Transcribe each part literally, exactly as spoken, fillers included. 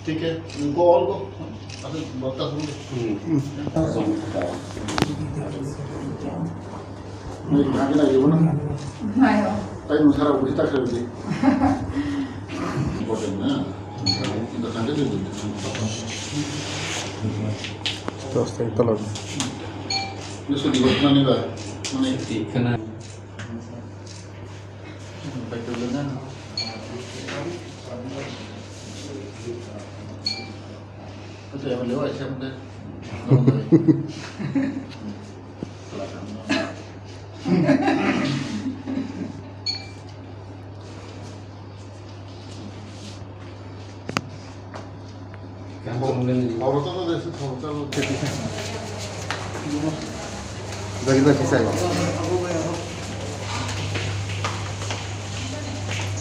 ठीक है, go all go. अभी बहुत तक नहीं, आगे ना ये बोला। नहीं हो। टाइम सारा उल्टा कर दे। Important ना। तो संगे दे दो। Terus tadi tolong. Ini sudah dibuat mana, Pak? Mana itu? Kena.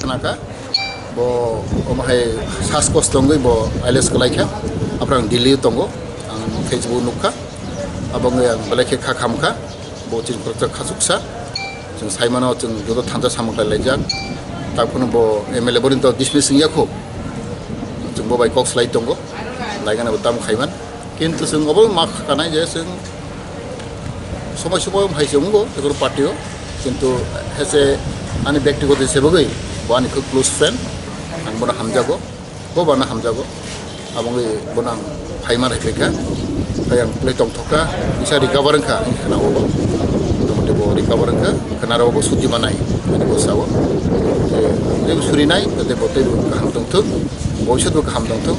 Khna kha, bo omo hai sas kos tongwi bo I L S kwlai kha, aphra ang Delhi tongo, ang Facebook nukha, abo wngwi ang belai khe kha kham kha. Bo chini khoroksa khachuksa. Chwng sai mano, chwng joto thansa samung khlai laijak. Tak phano bo M L A boni to dismiss wngya kho. Chwng bo bai kok slai tongo. Laigana bo tamo khaiman. Kintu chwng obo ma khanai je chwng somoi somoi hai se wngbo, jekunu party o. Kintu hese ani byaktigoto se bagwi bo ani khub close friend. Ang bono hamjago. Bo bana hamjago. Aboni bono ang phaima raiphai kha. Tei ang tei tongthok kha. Kisa recover wngkha, ang khna o. Motamoti bo recover wngkha. Khna rok bo suti manai. Ani bo sao. Tei teibo surinai, tei bo teibo kaham tongthok. Boisot bo kaham tongthok.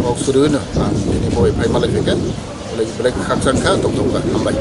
Bo suriwino ang tini bo phaima raiphai kha. Belai belai khakchang kha, tongthok kha. Hambai.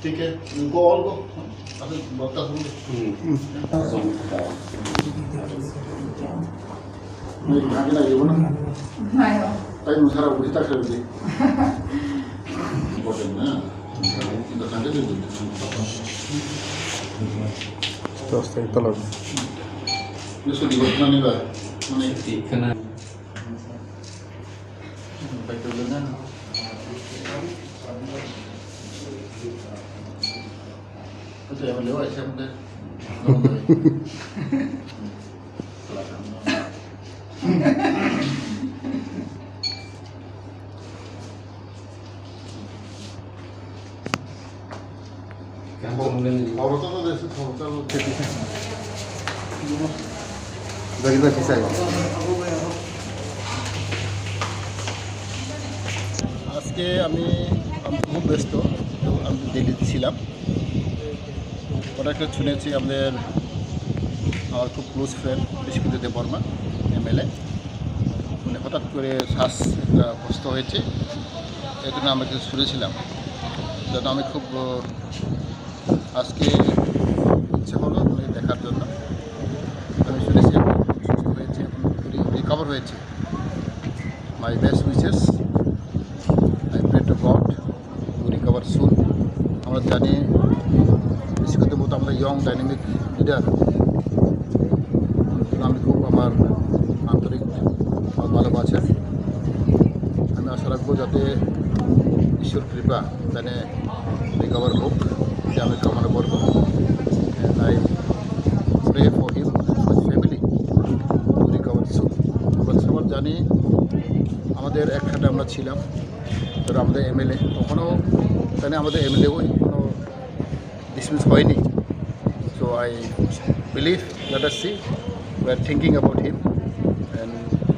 ठीक है, go all go. अभी बहुत तक नहीं, आगे ना ये बोला। नहीं हो। टाइम सारा उल्टा कर दे। Important ना। Terus tadi tolong. Ini sudah dibuat mana, Pak? Mana itu? Kena. Baik dulu, kan? আজকে আমি, আমি খুব ব্যস্ত, তো আমি দিল্লিতে ছিলাম। হঠাৎ করে শুনেছি আমাদের, আমার খুব ক্লোজ ফ্রেন্ড বিশ্বজিৎ দেববর্মা, এমএলএ, মানে হঠাৎ করে শ্বাস একটা কষ্ট হয়েছে, এই জন্য আমরা কিছু শুনেছিলাম। যাতে আমি খুব, আহ, আজকে ইচ্ছে হলো ওনাকে দেখার জন্য। আমি শুনেছি এখন সুস্থ হয়েছে, এখন রি-, রিকভার হয়েছে। My best wishes. I pray to God to recover soon. আমরা জানি বিশ্বজিৎ দেববর্মা আমাদের ইয়ং ডাইনামিক লিডার, আমি খুব আমার আন্তরিক ভালোবাসা। আমি আশা রাখবো যাতে ঈশ্বর কৃপা যেন রিকভার হোক, এটা আমি কামনা করবো। And I pray for him and his family to recover soon. আমরা সবার জানি, আমাদের একসাথে আমরা ছিলাম, ধরো আমাদের এমএলএ, তখনও মানে আমাদের এমএলএ ওই কোনো ডিসমিস হয়নি। So I believe, let us see, we are thinking about him, and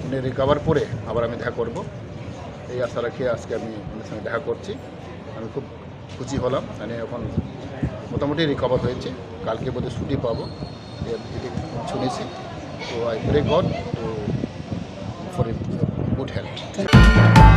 উনি রিকভার করে আবার আমি দেখা করব, এই আশা রাখি আজকে আমি ওনার সঙ্গে দেখা করছি। আমি খুব খুশি হলাম, মানে এখন মোটামুটি রিকভার হয়েছে, কালকে বোধহয় ছুটি পাবো, এ-, এটি শুনেছি। তো I pray God to, for a good health.